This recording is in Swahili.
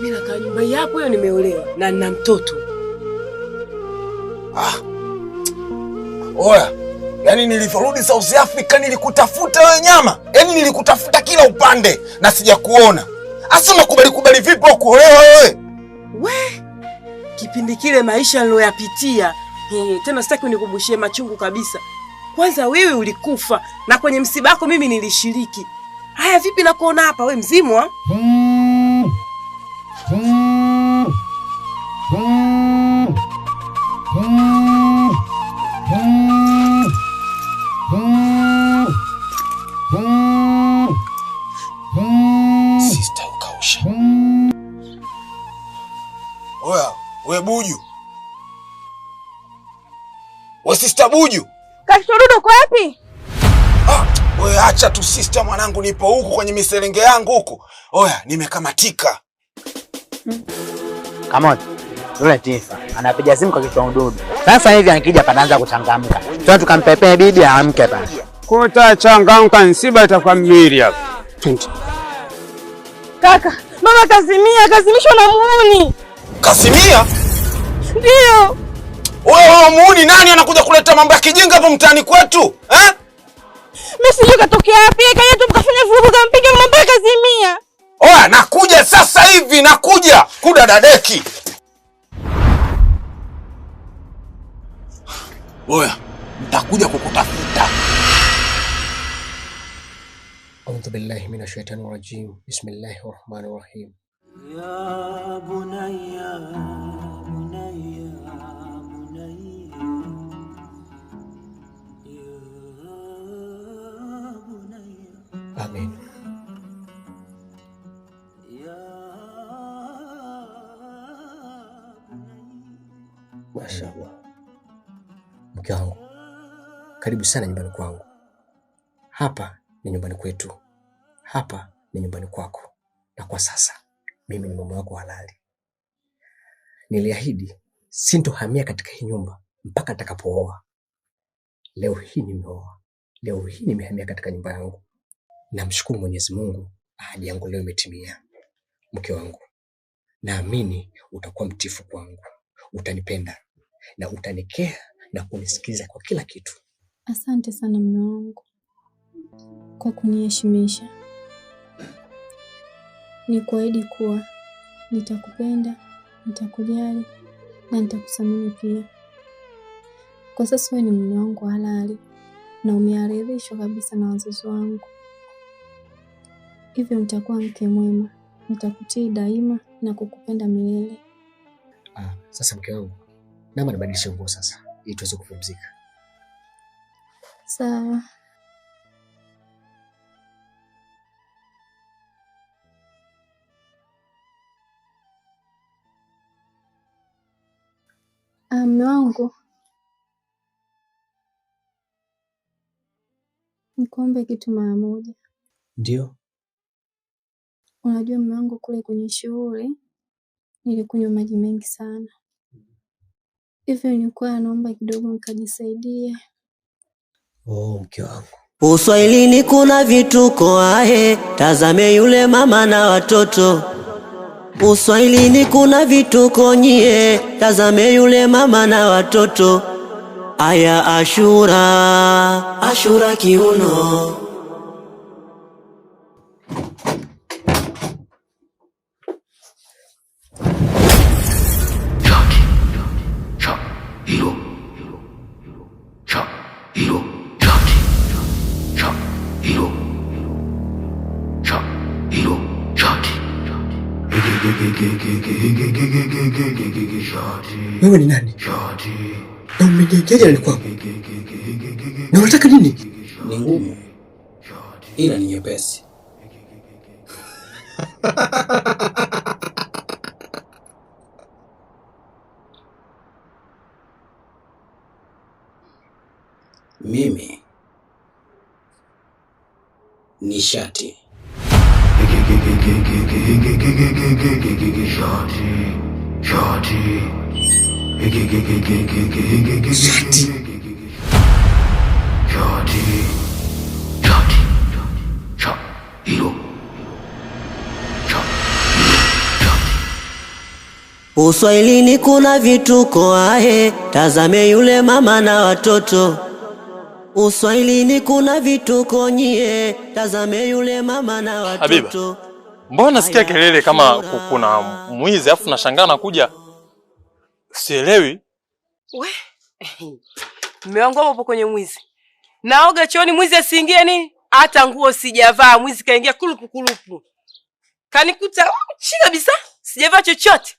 Mimi nakaa nyumba yapo hiyo, nimeolewa na nina mtoto. Ah. Oya, yaani nilivyorudi South Africa nilikutafuta wewe nyama. Yaani nilikutafuta kila upande na sijakuona. Asa unakubali kubali vipi kuolewa wewe? We, kipindi kile maisha niliyoyapitia, tena sitaki unikumbushie machungu kabisa. Kwanza wewe ulikufa na kwenye msiba wako mimi nilishiriki. Haya, vipi na kuona hapa we mzimwa? Sister ukausha. Oya, we Buju. We sister Buju. Kashtorudo uko wapi? Ah, we acha tu sister mwanangu, nipo huku kwenye miserenge yangu huku. Oya, nimekamatika. Come on. Yule Tifa anapiga simu kwa kichwa ududu. Sasa hivi akija panaanza kuchangamka. Sasa tukampepee bibi aamke pale. Kutachangamka nsiba itakuwa miwili hapa. Kaka, mama kazimia, kazimishwa na muuni. Kazimia? Ndio. Wewe muuni nani anakuja kuleta mambo ya kijinga hapo mtaani kwetu? Eh? Mimi sijui katokea wapi, kaja tu mkafanya vurugu kampiga mama mpaka kazimia. Oya, nakuja sasa hivi, nakuja kudadadeki. Oya, nitakuja kukutafuta. A'udhu billahi minash shaitani rajim. Bismillahir rahmanir rahim. Ya bunayya, bunayya, bunayya. Ya bunayya. Amin. Mashaallah. Mke wangu, karibu sana nyumbani kwangu. Hapa ni nyumbani kwetu. Hapa ni nyumbani kwako. Na kwa sasa mimi ni mume wako halali. Niliahidi sintohamia katika hii nyumba mpaka nitakapooa. Leo hii nimeoa. Leo hii nimehamia katika nyumba yangu. Namshukuru Mwenyezi Mungu, ahadi yangu leo imetimia. Mke wangu, naamini utakuwa mtifu kwangu. Utanipenda na utanikea na kunisikiza kwa kila kitu. Asante sana mume wangu kwa kuniheshimisha. Nikuahidi kuwa nitakupenda, nitakujali na nitakuthamini pia. Kwa sasa wewe ni mume wangu halali na umearidhishwa kabisa na wazazi wangu. Hivyo nitakuwa mke mwema, nitakutii daima na kukupenda milele. Sasa mke wangu, naomba nibadilishe nguo sasa ili tuweze kupumzika. Sawa. Mume wangu, nikuombe kitu mara moja. Ndio. Unajua mume wangu, kule kwenye shughuli nilikunywa maji mengi sana. Hivyo nilikuwa naomba kidogo nikajisaidie. Oh, mke wangu. Uswahilini kuna vituko ahe, tazame yule mama na watoto. Uswahilini kuna vituko nyie, tazame yule mama na watoto. Aya Ashura, Ashura kiuno. Wewe ni nani? Na umeingiaje ndani kwangu? Na unataka nini? Ni ngumu ila ni nyepesi. Mimi ni shati. Shati. Uswahilini kuna vituko ahe, tazame yule mama na watoto. Uswahilini kuna vituko nyie, tazame yule mama na Habiba, watoto. mbona nasikia kelele kama kuna mwizi afu nashangaa nakuja sielewi. We, mume wangu hapo kwenye mwizi. Naoga chooni mwizi asiingie nini? Hata nguo sijavaa, mwizi kaingia kulupu kulupu. Kanikuta uchi kabisa, sijavaa chochote.